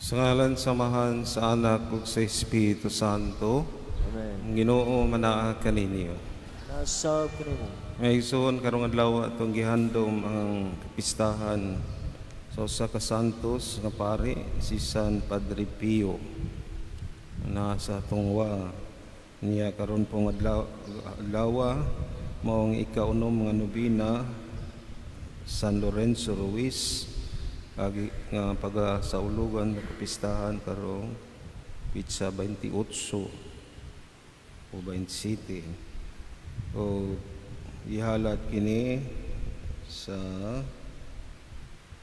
Sa ngalan sa Amahan, sa Anak ug sa Espiritu Santo. Amen. Ang Ginoo manaa kaninyo. Nasa kanimo. May igsoon, karong adlaw atong gihandom ang kapistahan sa usa ka santos nga pari, si San Padre Pio. Nasa tungwa niya karon pong adlaw mao ang ikaunom nga nobena, San Lorenzo Ruiz, agi nga pagasaulugan nga kapistahan karong pitsa 28 o 27. O ihalat kini sa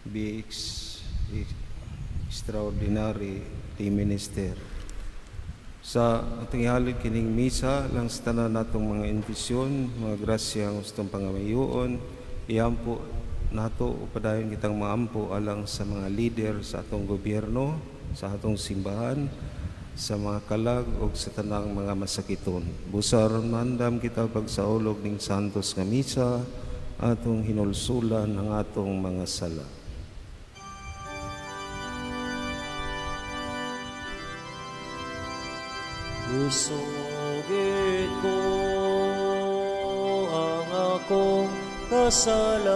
BX Extraordinary Team Minister. Sa atong ihalad kining misa lang sa tanan natong mga intensyon, mga grasya ang gustong pangamayoon, iampo nato o padayon kitang maampo alang sa mga lider sa atong gobyerno, sa atong simbahan, sa mga kalag o sa tanang mga masakiton. Busar mandam kita pagsaulog ning santos nga misa, atong hinulsulan ang atong mga sala. Isugid ko ang akong kasalanan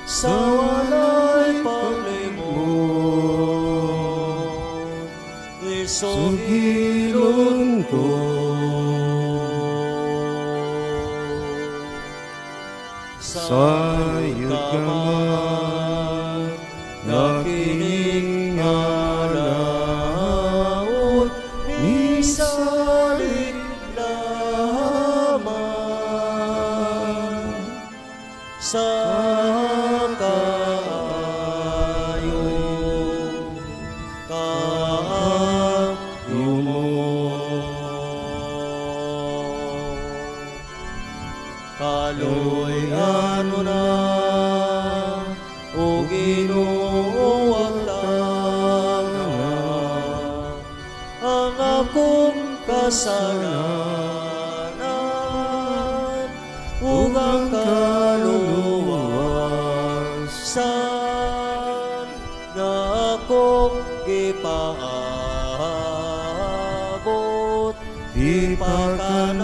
sa walay paglimot. Isugilon ko sayod ka man na kining alaot, misalig lamang sa kaayo kaayo mo. Kaluoyan mo na, o Ginoo, ang tanan, ang akong kasalanan ug ang kaluwasan nga akong gipaabot, ipakanaog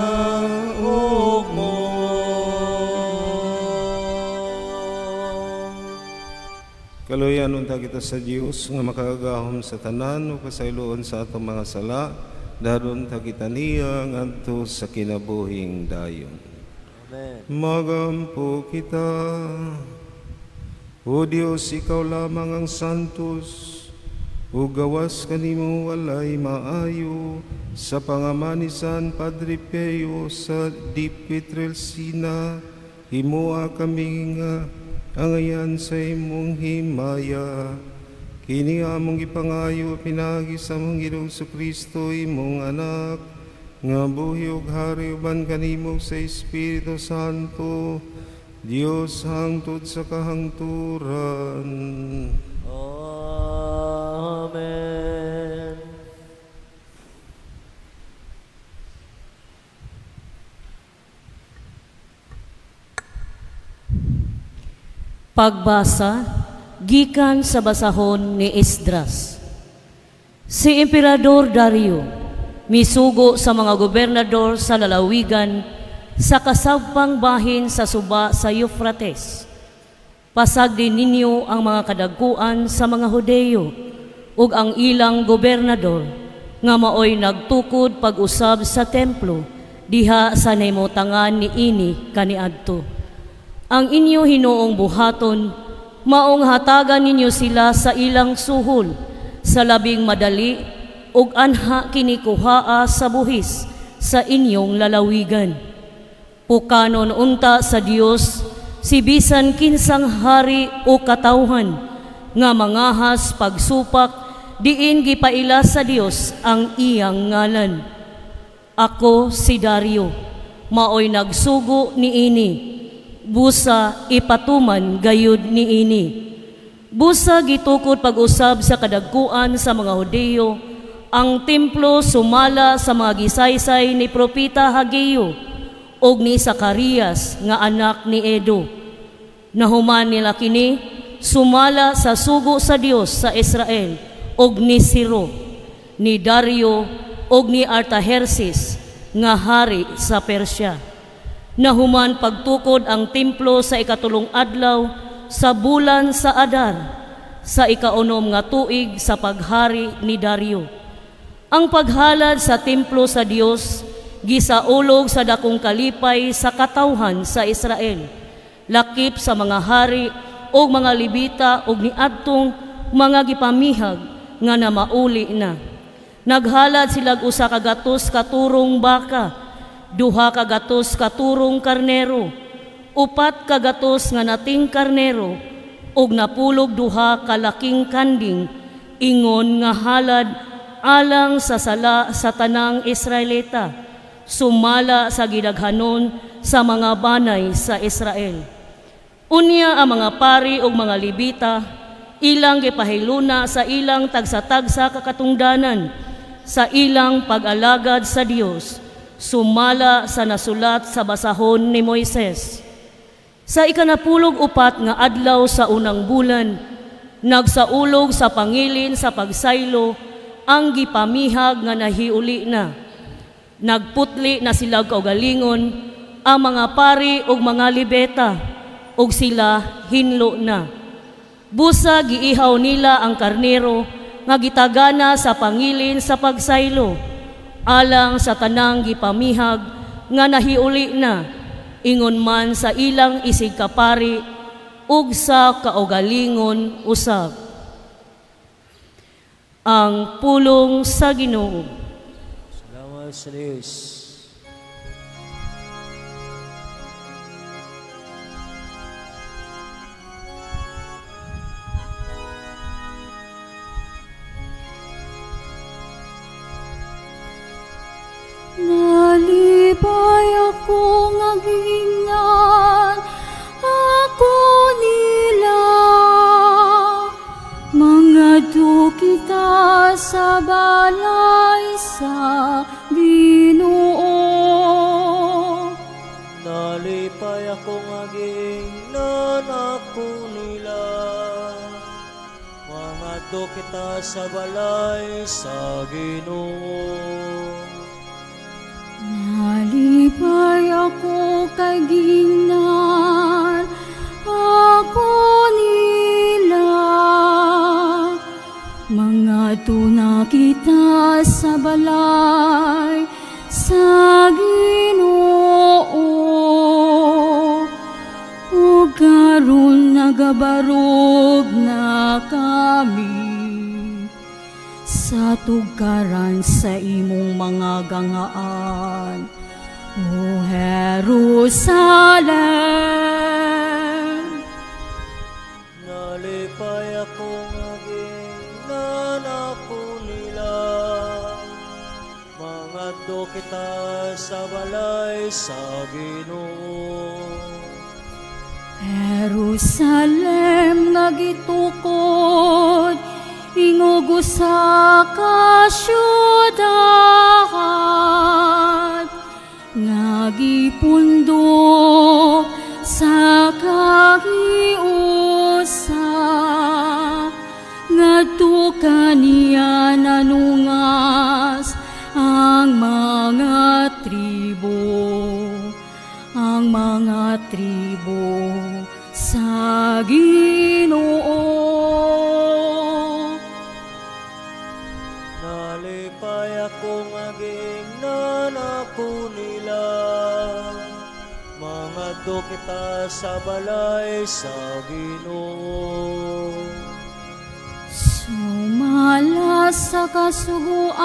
mo. Kaluyan unta kita sa Dios nga makagagahom sa tanan ug kasayloon sa atong mga sala, daron ta kita niya ngadto sa kinabuhing dayon. Amen. Magampo kita. O Dios, ikaw lamang ang santos, ug gawas kanimo walay maayo sa pangamanisan Padre Pio sa Di Pietrelcina, himoa kami nga angayan sa imong himaya. Kini among gipangayo pinaagi sa among Ginoong Kristo, imong anak, nga buhi ug hari uban kanimo sa Espiritu Santo, Dios hangtod sa kahangturan. Amen. Pagbasa gikan sa basahon ni Esdras. Si Emperador Dario misugo sa mga gobernador sa lalawigan sa kasabpang bahin sa suba sa Euphrates. Pasag din ninyo ang mga kadagkuan sa mga Hudeyo ug ang ilang gobernador nga maoy nagtukod pag-usab sa templo diha sa nahimutangan niini kaniadto. Ang inyo hinuong buhaton, maong hatagan ninyo sila sa ilang suhol sa labing madali ug anha kini kuhaa sa buhis sa inyong lalawigan. Pukanon unta sa Dios si bisan kinsang hari o katawhan nga mangahas pagsupak diin gipaila sa Dios ang iyang ngalan. Ako si Dario, maoy nagsugo niini, busa ipatuman gayud niini. Busa gitukod pag-usab sa kadagkuan sa mga Hudeyo ang templo sumala sa mga gisaysay ni Propeta Hageo og ni Zacarias nga anak ni Edo. Nahuman nila kini, sumala sa sugo sa Dios sa Israel og ni Ciro, ni Dario og ni Artahersis nga hari sa Persya. Nahuman pagtukod ang templo sa ikatulong adlaw sa bulan sa Adar, sa ikaunom nga tuig sa paghari ni Dario. Ang paghalad sa templo sa Dios gisaulog sa dakong kalipay sa katawhan sa Israel, lakip sa mga hari og mga Levita og niadtong mga gipamihag nga namauli na. Naghalad silag 100 ka turong baka, 200 ka turong karnero, 400 nga nating karnero, ug 92 ka laking kanding, ingon nga halad alang sa sala sa tanang Israelita, sumala sa gidaghanon sa mga banay sa Israel. Unya ang mga pari ug mga Levita ilang gipahiluna sa ilang tagsa-tagsa kakatungdanan sa ilang pag-alagad sa Dios, sumala sa nasulat sa basahon ni Moises. Sa 14 nga adlaw sa unang bulan, nagsaulog sa pangilin sa pagsaylo ang gipamihag nga nahiuli na. Nagputli na sila kaugalingon ang mga pari ug mga Levita, ug sila hinlo na. Busa giihaw nila ang karnero nga gitagana sa pangilin sa pagsaylo, alang sa tanang gipamihag nga nahiuli na, ingon man sa ilang isig kapari ug sa kaugalingon usab. Ang pulong sa Ginoo. Salamat sa Diyos. Nalipay ako nga giingnan ako nila, mangadto kita sa balay sa Ginoo. Nalipay ako nga giingnan ako nila, mangadto kita sa balay sa Ginoo. Nalipay ako kay giingnan ako nila, mangadto na kita sa balay sa Ginoo. Ug karon nagabarog na kami sa tugkaran sa imong mga gangaan, O Jerusalem. Nalipay ako nga giingnan ako nila, mangadto kita sa balay sa Ginoo. Jerusalem nga gitukod, ingog usa ka syudad, nga gipundok sa kahiusa, ngadto kaniya nanungas ang mga tribo, ang mga tribo sa Ginoo. Nalipay ako nga giingnan ako nila, mangadto kita sa balay sa Ginoo. Sumala sa kasuguan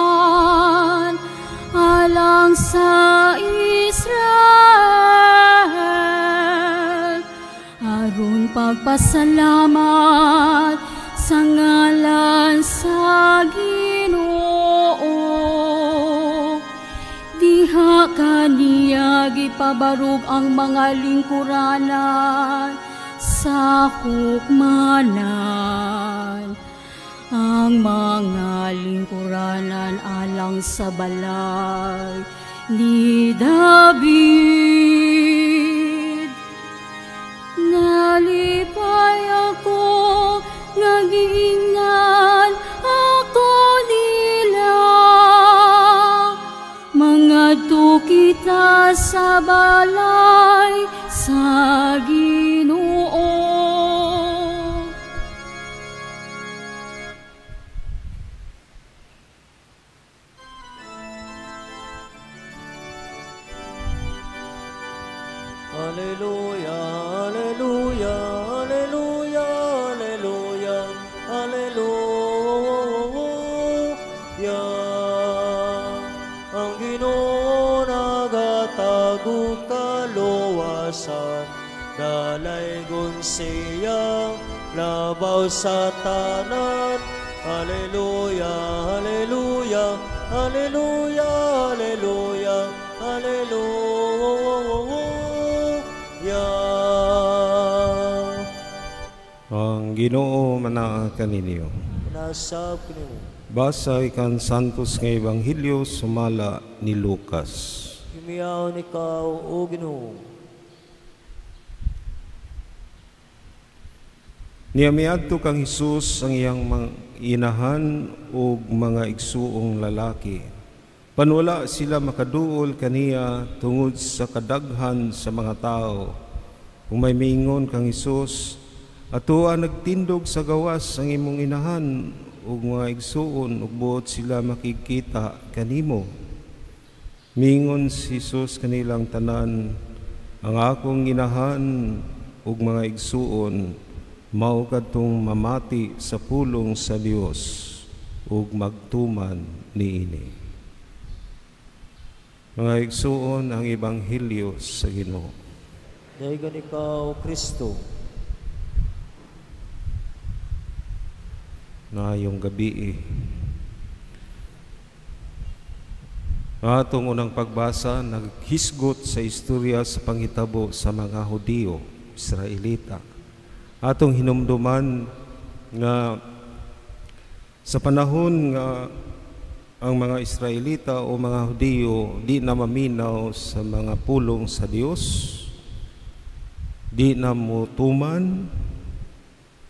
alang sa Israel, aron pagpasalamat sa ngalan sa Ginoo. Diha kaniya gipabarog ang mga lingkuranan sa hukmanan, ang mga lingkuranan alang sa balay ni David. Nalipay ako sa balay sa Ginoo. Alleluia, alleluia, alleluia, alleluia, alleluia. Ang Ginoo nagatag og kaluwasan, dalaygon siya labaw sa tanan. Alleluia, alleluia, alleluia, alleluia, alleluia. Ang Ginoo manaa kaninyo. Nasab kanimo. Basa ikan Santos nga Ebanghelyo sumala ni Lucas. Himiyaon ikaw o Ginoo. Niamiadto kang Hesus ang iyang inahan ug mga igsuong lalaki. Panwala sila makaduol kaniya tungod sa kadaghan sa mga tao. Kung may miingon kang Hesus, atoa nagtindog sa gawas ang imong inahan ug mga igsuon ug buot sila makigkita kanimo. Miingon si Hesus kanilang tanan, ang akong inahan ug mga igsuon mao kadtong mamati sa pulong sa Dios ug magtuman niini. Mga igsuon, ang ebanghelyo sa Ginoo. Dayon ikaw, Kristo. Ngayong gabi, atong unang pagbasa naghisgot sa istorya sa panghitabo sa mga Hudiyo, Israelita. Atong hinumduman nga sa panahon nga ang mga Israelita o mga Hudiyo di na maminaw sa mga pulong sa Dios, di na mutuman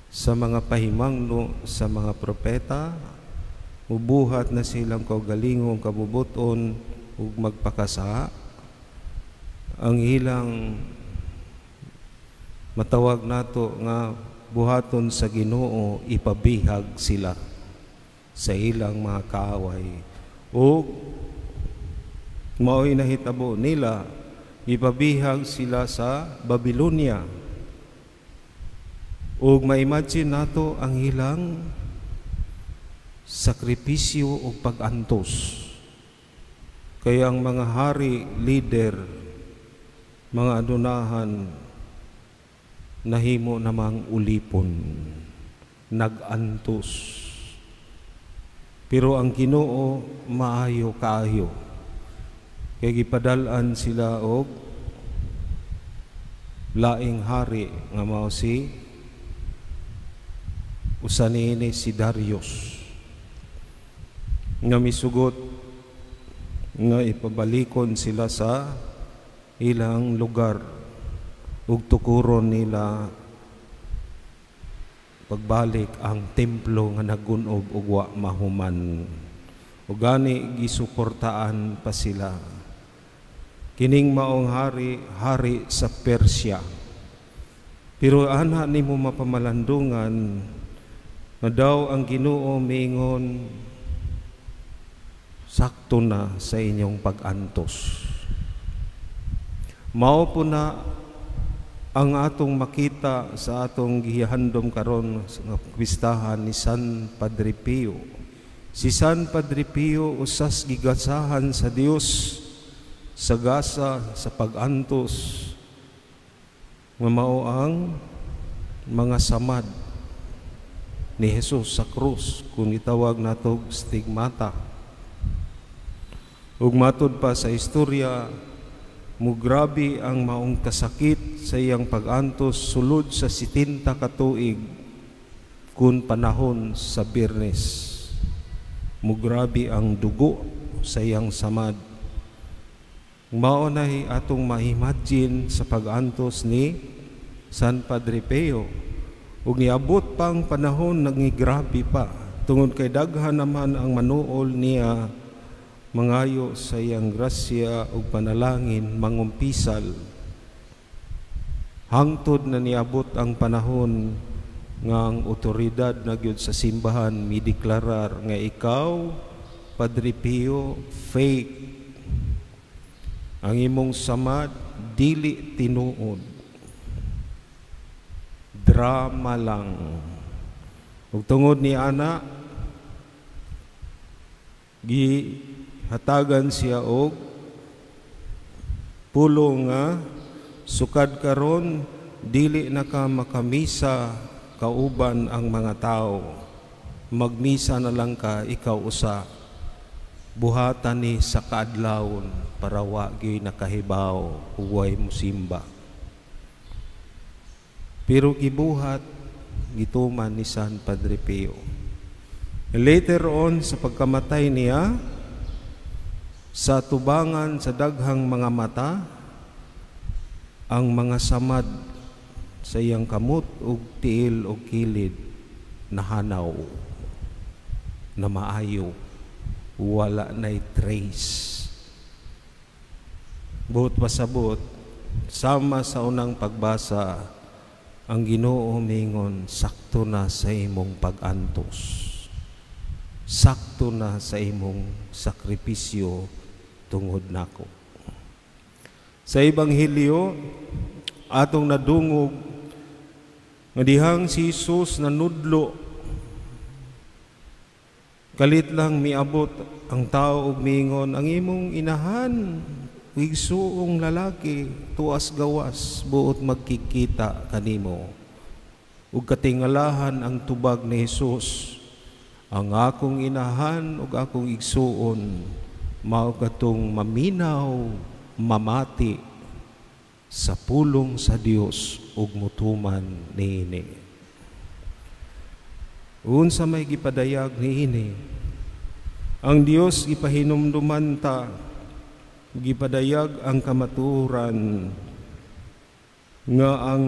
sa mga pahimangno sa mga propeta, mubuhat na silang kaugalingong kabubuton ug magpakasa. Ang ilang matawag nato nga buhaton sa Ginoo, ipabihag sila sa ilang mga kaaway. Ug mao'y nahitabo nila, ipabihag sila sa Babylonia. Ug ma-imagine nato ang ilang sakripisyo o pag-antos. Kaya ang mga hari, leader, mga adunahan, nahimo namang ulipon, nag-antos. Pero ang Ginoo maayo kaayo. Kay gipadal-an sila og laing hari nga mao si usa niini si Darius, nga misugot nga ipabalikon sila sa ilang lugar ug tukuron nila pagbalik ang templo nga nagunob ug wa mahuman. Ug gani gisuportaan pa sila. Kining maong hari, hari sa Persia. Pero ana nimo mapamalandungan nga daw ang Ginoo miingon, sakto na sa inyong pag-antos. Mao po na ang atong makita sa atong gihandom karon sa pistahan ni San Padre Pio. Si San Padre Pio usas gigasahan sa Dios sa gasa sa pag-antos nga mao ang mga samad ni Jesus sa krus, kung itawag natog stigmata. Ug matud pa sa istorya, mugrabe ang maong kasakit sa iyang pag-antos sulod sa 70 ka tuig kun panahon sa Biyernes. Mugrabe ang dugo sa iyang samad. Mao nay atong ma-imagine sa pag-antos ni San Padre Pio. Ug niabot pang panahon nangigrabe pa tungod kay daghan naman ang manuol niya mangayo sa iyang grasya ug panalangin, mangumpisal hangtod na niabot ang panahon nga ang otoridad na gyud sa simbahan mideklarar nga ikaw, Padre Pio, fake. Ang imong samad dili tinuod. Drama lang. Ug tungod ni ana, gihatagan siya og pulong nga sukad karon dili na ka makamisa kauban ang mga tao. Magmisa na lang ka ikaw usa. Buhatan ni sa kaadlawon para wa gyud nakahibaw ug way musimba. Pero gibuhat, gituman ni San Padre Pio. Later on, sa pagkamatay niya, sa tubangan sa daghang mga mata, ang mga samad sa iyang kamot ug tiil ug kilid nahanaw na maayo, wala na'y trace. Buot pasabot, sama sa unang pagbasa, ang Ginoo mingon, sakto na sa imong pag-antos, sakto na sa imong sakripisyo tungod nako. Sa Ebanghelyo, atong nadungog nga dihang si Jesus nanudlo, kalit lang miabot ang tao ug miingon, ang imong inahan igsuong lalaki tuas gawas buot magkikita kanimo. Ug katingalahan ang tubag ni Jesus, ang akong inahan ug akong igsuon mao katong maminaw, mamati sa pulong sa Dios ug mutuman niini. Unsa may gipadayag niini? Ang Dios gipahinumduman ta, gipadayag ang kamatuoran nga ang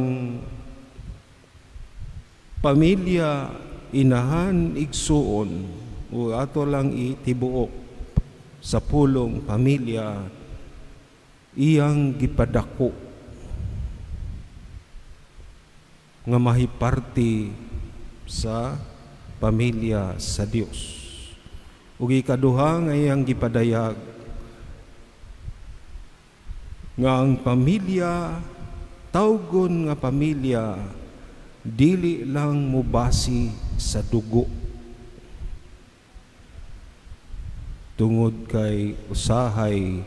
pamilya inahan igsuon, o ato lang itibuok sa pulong pamilya, iyang gipadako nga mahiparti sa pamilya sa Dios. Ug ikaduha nga iyang gipadayag nga ang pamilya, tawgon nga pamilya, dili lang mubasi sa dugo. Tungod kay usahay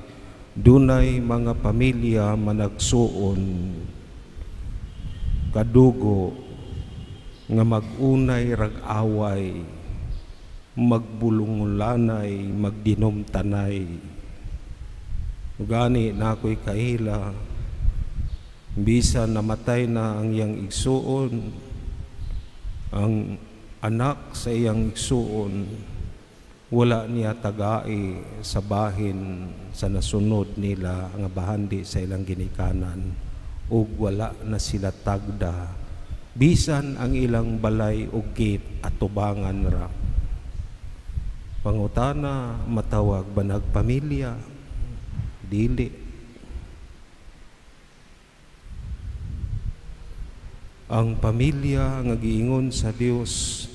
dunay mga pamilya managsuon kadugo nga magunay rag-away, magbulungulanay, magdinomtanay. Gani na ako'y kaila, bisan namatay na ang iyang igsuon, ang anak sa iyang igsuon, wala niya tagai sa bahin sa nasunod nila nga bahandi sa ilang ginikanan, ug wala na sila tagda bisan ang ilang balay ug gate atubangan ra. Pangutana, matawag ba nagpamilya? Dili. Ang pamilya nga giingon sa Dios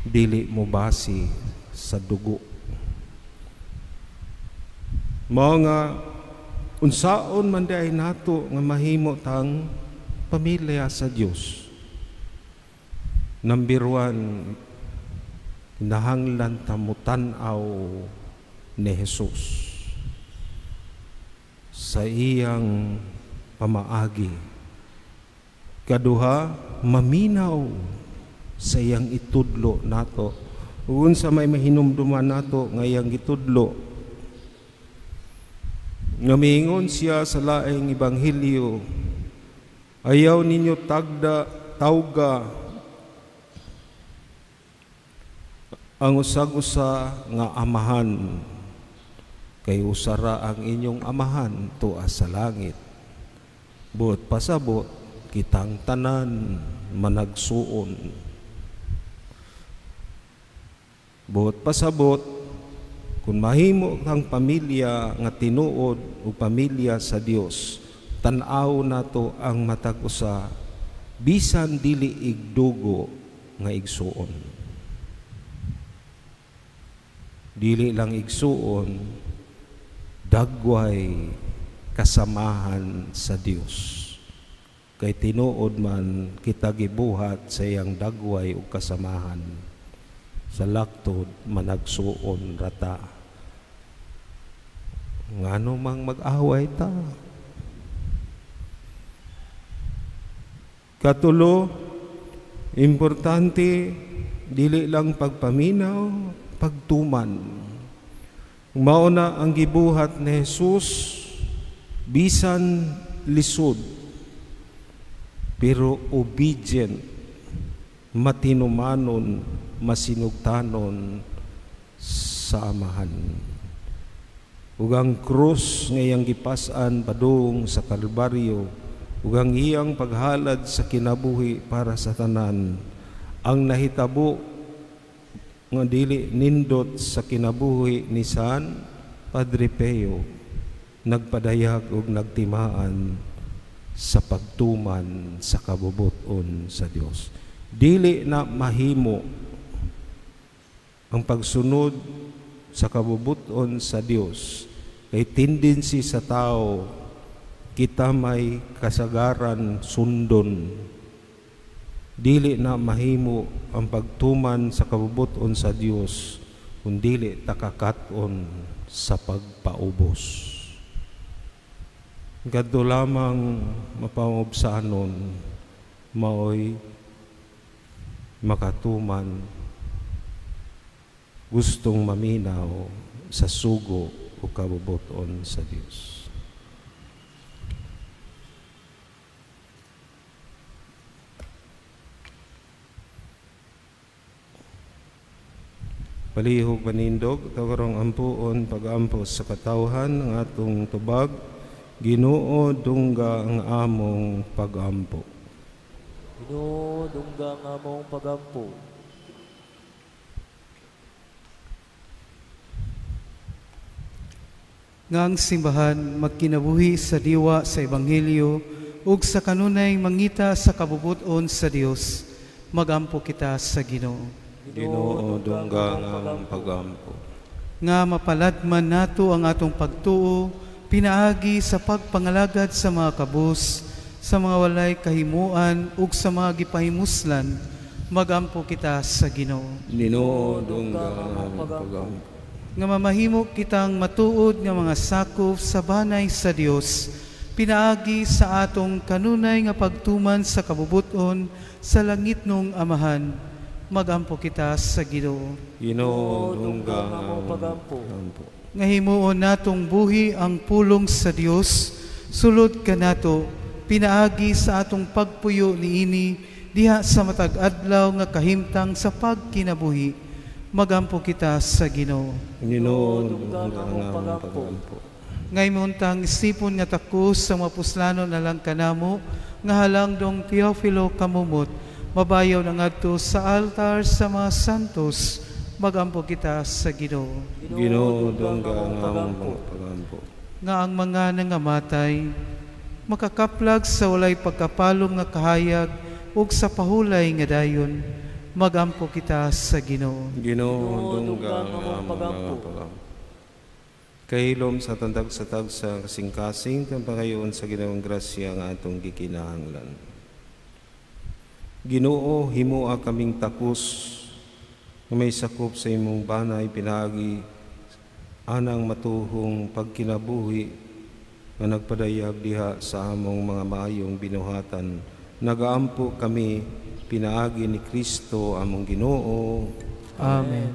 dili mo base sa dugo. Mao nga unsaon man diay nato nga mahimo tang pamilya sa Dios. Number 1, kinahanglan ta motan-aw ni Jesus sa iyang pamaagi. Kaduha, maminaw sa iyang itudlo nato. Unsa may mahinumduman nato nga iyang gitudlo? Nga miingon siya sa laing ebanghelyo, ayaw ninyo tagda tawga ang usag-usa nga amahan, kay usara ang inyong amahan tuwa sa langit. Buot pasabot, kitang tanan managsuon. Buot pasabot, Kung mahimo ang pamilya nga tinuod o pamilya sa Dios, tan-aw nato ang matag usa bisan dili igdugo nga igsuon. Dili lang igsuon, dagway kasamahan sa Dios. Kay tinuod man kita gibuhat sa iyang dagway ug kasamahan. Sa laktod managsuon rata. Ngano mang mag-away ta? Katulo, importante dili lang pagpaminaw, pagtuman. Mao na ang gibuhat ni Jesus bisan lisod, pero obedient, matinumanon, masinugtanon sa Amahan. Ug ang krus nga iyang gipas-an padung sa Kalbaryo, ug ang iyang paghalad sa kinabuhi para sa tanan, ang nahitabo nga dili nindot sa kinabuhi ni San Padre Pio, nagpadayag ug nagtimaan sa pagtuman sa kabubut-on sa Dios. Dili na mahimo ang pagsunod sa kabubut-on sa Dios kay tendency sa tao kita may kasagaran sundon. Dili na mahimo ang pagtuman sa kabubut-on sa Dios kung dili takakat-on sa pagpaubos. Kadto lamang mapaubsanon maoy makatuman gustong maminaw sa sugo o kabubut-on sa Dios. Palihog panindog, tagarong ampuon, pag-ampo sa katawhan ng atong tubag, Ginoo dungga ang among pagampo. Ginoo dungga ang among pagampo. Nga ang simbahan magkinabuhi sa diwa sa Ebanghelyo ug sa kanunay mangita sa kabubut-on sa Dios, magampo kita sa Ginoo. Ginoo dungga ang among pagampo. Nga mapaladman nato ang atong pagtuo pinaagi sa pagpangalagad sa mga kabus, sa mga walay kahimuan ug sa mga gipahimuslan, magampo kita sa Ginoo. Ginoo dungga ang among pagampo. Nga mamahimo kitang matuod nga mga sakop sa banay sa Dios, pinaagi sa atong kanunay nga pagtuman sa kabubut-on sa langit nung Amahan, magampo kita sa Ginoo. Ginoo dungga ang among pagampo. Nga himuon natong buhi ang pulong sa Dios, sulod kanato pinaagi sa atong pagpuyo niini diha sa matag adlaw nga kahimtang sa pagkinabuhi, magampo kita sa Ginoo. Ginoo dungga ang among pagampo. Ngayon tang isipon nga takos sa mapuslanon na lang kanamo nga halang dong Teofilo kamumot, mabayaw na ngadto sa altar sa mga santos, magampo kita sa Ginoo. Ginoo dungga ang among pagampo. Nga ang mga nangamatay makakaplag sa walay pagkapalom nga kahayag ug sa pahulay nga dayon, magampo kita sa Ginoo. Ginoo dungga ang among pagampo. Kahilom sa tandag sa tagsa kasing-kasing tampakayon sa Ginoong grasya nga atong gikinahanglan. Ginoo, himoa kaming takos nga may sakop sa imong banay pinaagi anang matuhong pagkinabuhi nga nagpadayag diha sa among mga maayong binuhatan. Nagaampo kami pinaagi ni Kristo among Ginoo. Amen.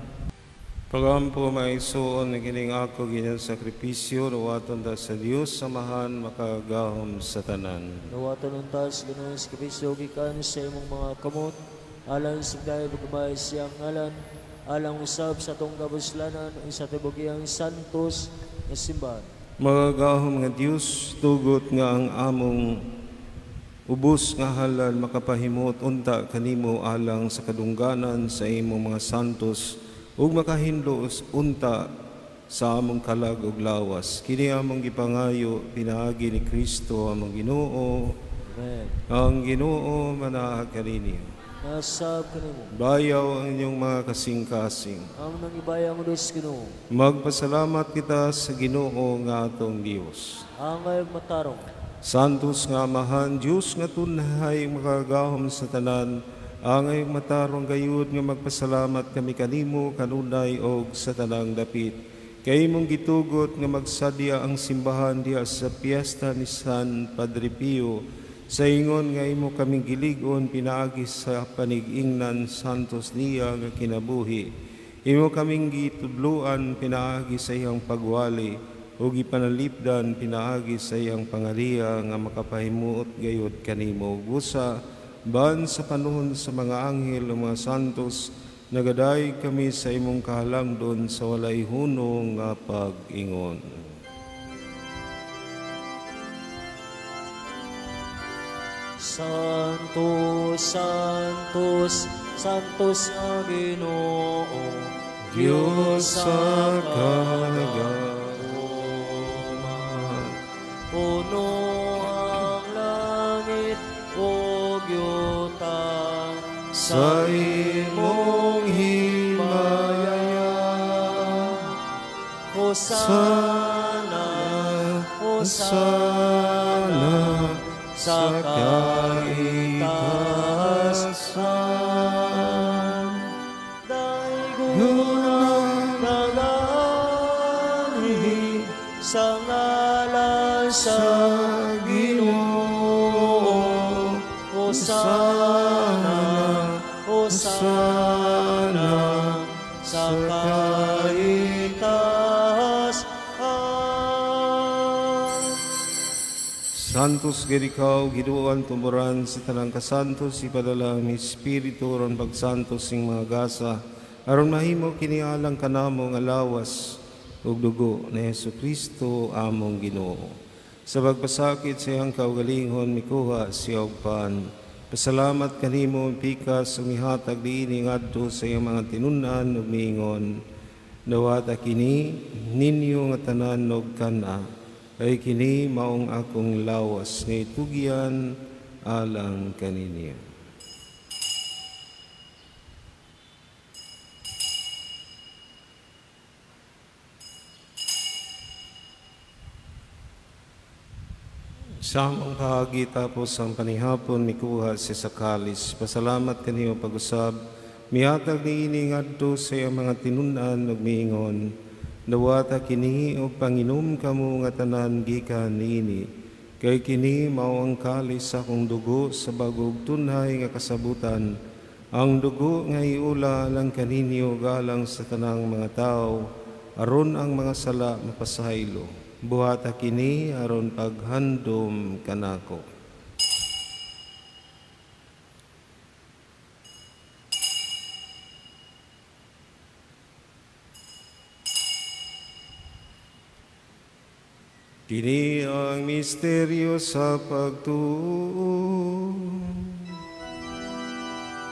Pagampo maigsuon ni kining ako ginyang sakripisyo, nawaton ta sa Dios samahan makagahom sa tanan. Nawaton unta sa Ginoong sakripisyo gikan sa imong mga kamot, alang sa dahil pagkamay siyang ngalan, alang usab sa atong kabuslanan ug sa tibugiyang santos nga simbahan. Makagahom nga Dios, tugot nga ang among ubos nga halal makapahimot unta kanimo alang sa kadungganan sa imong mga santos, ug makahinlo unta sa among kalag ug lawas. Kini among gipangayo pinaagi ni Kristo among Ginoo. Amen. Ang Ginoo manaag kaninyo. Nasab kanimo. Bayaw ang inyong mga kasing-kasing. Ang nangibayang Diyos Ginoo. Magpasalamat kita sa Ginoo nga atong Dios. Angay ug matarong. Santos nga Amahan, Dios nga tunhay makagagahom sa tanan, angay ug matarong gayud nga magpasalamat kami kanimo kanunay og sa tanang dapit. Kay imong gitugot nga magsadya ang simbahan diha sa piyesta ni San Padre Pio, sa ingon nga imo kaming gilig-on pinaagi sa panigingnan santos niya nga kinabuhi. Imo kaming gitudloan pinaagi sa iyang pagwali ug gipanalipdan pinaagi sa iyang pangaliya nga makapahimuot gayud kanimo. Busa ban sa panuhon sa mga anghel ug mga santos, nagadayeg kami sa imong kahalangdon sa walay hunong nga pag-ingon. Santo, Santos, Santos nga Ginoo, Dios sa kagahuman. Puno ang langit ug yuta sa imong himaya. Hosana, Hosana sa kaitaasan. Daiguna nagaanhi sa ngalan sa Ginoo. Hosana, Hosana sa kaitaasan. Santos gid ikaw, Ginoo, tumuran sa tanang kasantos, ipadala ang Espiritu aron pagsantos sing mga gasa, aron mahimo kini alang kanamo nga lawas ug dugo ni Hesukristo among Ginoo. Sa pagpasakit sa iyang kaugalingon, mikuha siya og pan. Pasalamat kanimo pikas ug mihatag niini ngadto sa iyang mga tinun-an ug miingon, dawata kini ninyo nga tanan og kan-a, kay kini maong akong lawas nga itugyan alang kaninyo. Sa among paagi tapos ang panihapon, mikuha si sa kalis. Pasalamat kaniyo pag-usab, mihatag niini ngadto sa iyang mga tinun-an ug miingon, dawata kini og panginom kamo nga tanan gikan niini, kay kini mao ang kalis sa akong dugo sa bag-ong tunhay nga kasabutan, ang dugo nga iula alang kaninyo galang sa tanang mga tawo, aron ang mga sala mapasaylo. Buhata kini aron paghandom kanako. Kini ang misteryo sa pagtuo.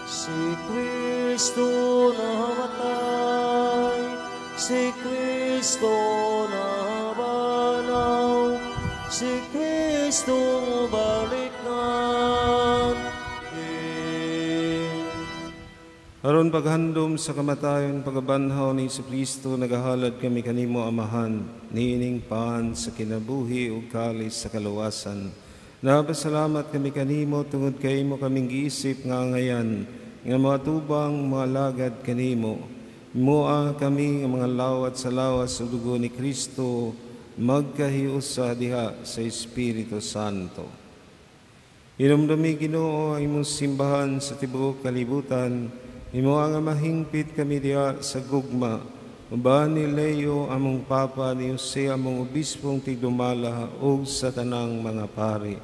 Si Kristo namatay, si Kristo nabanaw, si Kristo balik na. Aron paghandom sa kamatayon, pagabanhaw ni Hesukristo, nagahalad kami kanimo Amahan, niining paan sa kinabuhi ug kalis sa kaluwasan. Napasalamat kami kanimo tungod kay imo kaming giisip nga angayan, nga mga tubang mga lagad kanimo. Mua kami nga mga lawat sa lawas ug dugo ni Kristo, magkahiusa diha sa Espiritu Santo. Hinumdumi Ginoo ang imong simbahan sa tibuok kalibutan. Imo nga mahingpit kami diha sa gugma. Uban ni Leo among Papa, ni Jose among obispong tigdumala ug sa tanang mga pari.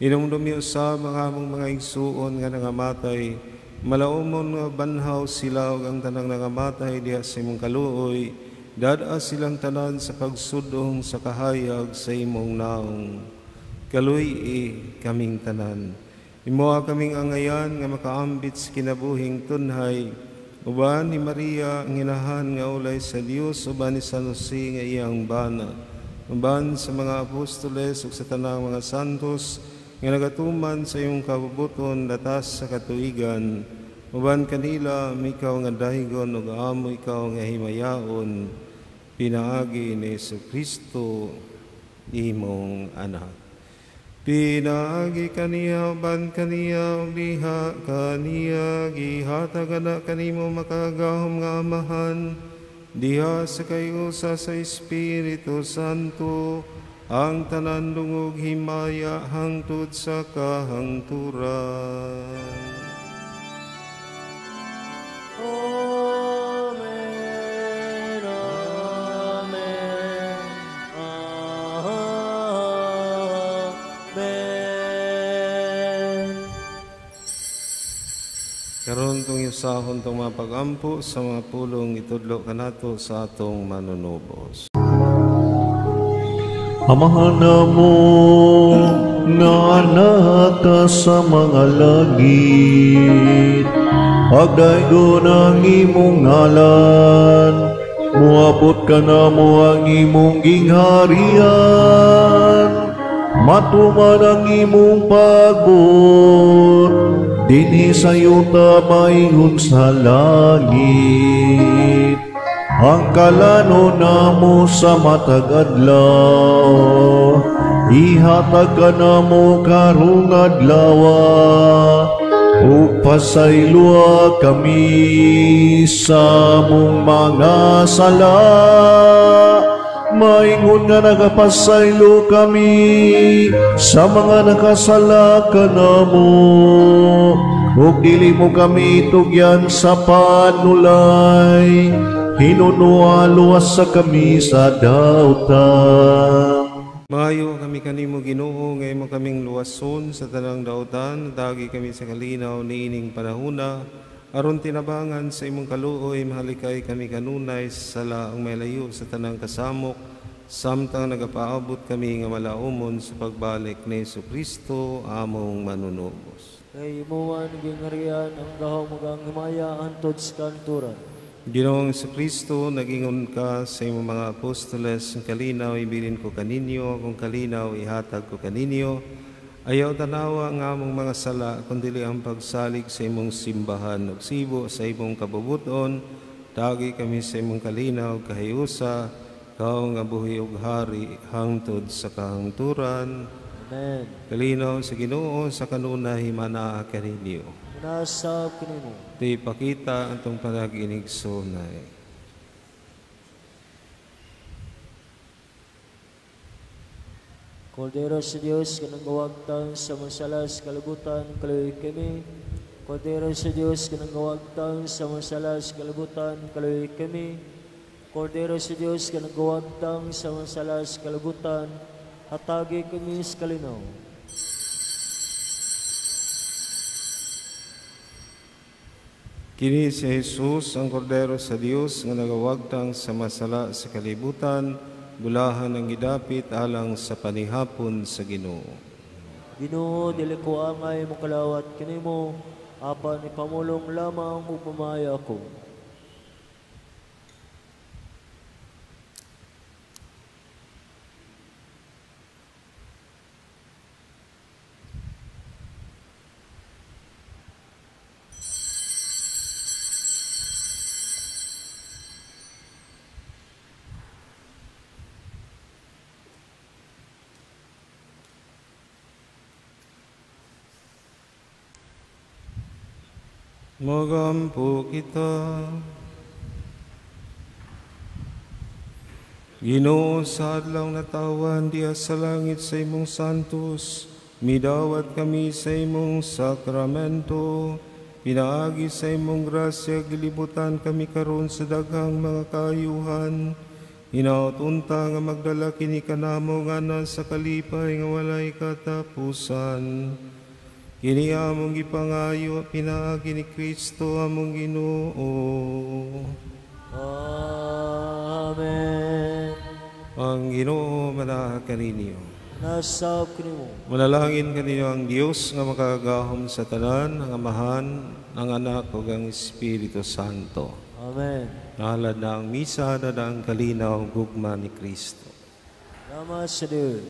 Hinumdumi usab ang among mga igsuon nga nangamatay, malaumon nga banhaw sila ug ang tanang nangamatay diha sa imong kaluoy, dad-a silang tanan sa pagsudong sa kahayag sa imong naong. Kaluy-i kaming tanan. Imoha kaming angayan nga makaambit sa kinabuhing tunhay, Uban ni Maria ang inahan nga ulay sa Dios, uban ni San Jose nga iyang bana, uban sa mga apostoles ug sa tanang mga santos nga nagatuman sa iyong kabubuton latas sa katuigan, uban kanila mikaw nga dahigon ug amo ikaw nga himayaon, pinaagi ni Jesucristo imong anak. Pinaagi kaniya, uban kaniya, ug diha kaniya, gihatag na kanimo makagahom nga Amahan, diha sa kayusa sa Espiritu Santo, ang tanan dungog himaya hangtod sa kahangturan. Amen, amen, amen. Karon tong usahon tong mga pag-ampo sa mga pulong itudlo kanato sa atong manunubos. Amahan namo nga anak ka sa mga langit, pagdaygon ang imong ngalan, muabot ka namo ang imong gingharian, matuman ang imong pagbuot, dinhi sa yuta maingon sa langit. Ang kalano namo sa matag adlaw, ihatag ka namo karong adlaw, ug pasayloa kami sa among mga sala, maingon nga nagapasaylo kami sa mga nakasala kanamo, ug dili mo kami tugyan sa panulay, hinunoa luwas sa kami sa dautan. Maayo kami kanimo Ginoo, nga imo kaming luwason sa tanang dautan, dagi kami sa kalinaw niining panahuna, aron tinabangan sa imong kaluoy, mahalikay kami kanunay sa sala ang may layo sa tanang kasamok, samtang nagapaabot kami nga malaumon sa pagbalik ni Jesucristo among manunubos. Kay imuan gingharian ang gahom ug ang himaya hangtod sa kanturan. Ginoong Jesucristo, nag-ingon ka sa imong mga apostoles, ang kalinaw ibilin ko kaninyo, akong kalinaw ihatag ko kaninyo. Ayaw tanawa ang among mga sala, kundili ang pagsalig sa imong simbahan ug sibo sa imong kabubuton. Tagi kami sa imong kalinaw kahiusa, ikaw nga buhi ug hari hangtod sa kahangturan. Amen. Kalinaw sa Ginoo sa kanunay manaa kaninyo. Nasa kanimo. Di pakita ang tong panag-inigsunay. Kordero sa Dios kanang gawagtang sa masala sa kalibutan, kaluoy kami. Kordero sa Dios kanang gawagtang sa masala sa kalibutan, kaluoy kami. Kordero sa Dios kanang gawagtang sa masala sa kalibutan, hatagi kami sa kalinaw. Kini si Jesus ang Kordero sa Dios nga nagawagtang sa masala sa kalibutan, bulahan ang gidapit alang sa panihapon sa Ginoo. Ginoo, dili ko angay mokalawat kanimo, apan ipamulong lamang ug mamaya ko. Magampo kita. Ginoo, sa adlaw natawan diha sa langit sa imong santos, midawat kami sa imong sakramento. Pinaagi sa imong grasya, gilibutan kami karon sa daghang mga kaayuhan. Hinaot unta nga magdala kini kanamo ngana sa kalipay nga walay katapusan. Kini among gipangayo pinaagi ni Kristo among Ginoo. Amen. Ang Ginoo manaa kaninyo. Nasab kanimo. Manalangin kaninyo ang Dios nga makagagahom sa tanan, ang Amahan, ang Anak ug ang Espiritu Santo. Amen. Nahalad na ang misa na ang kalinaw, gugma ni Kristo. Salamat sa Dios.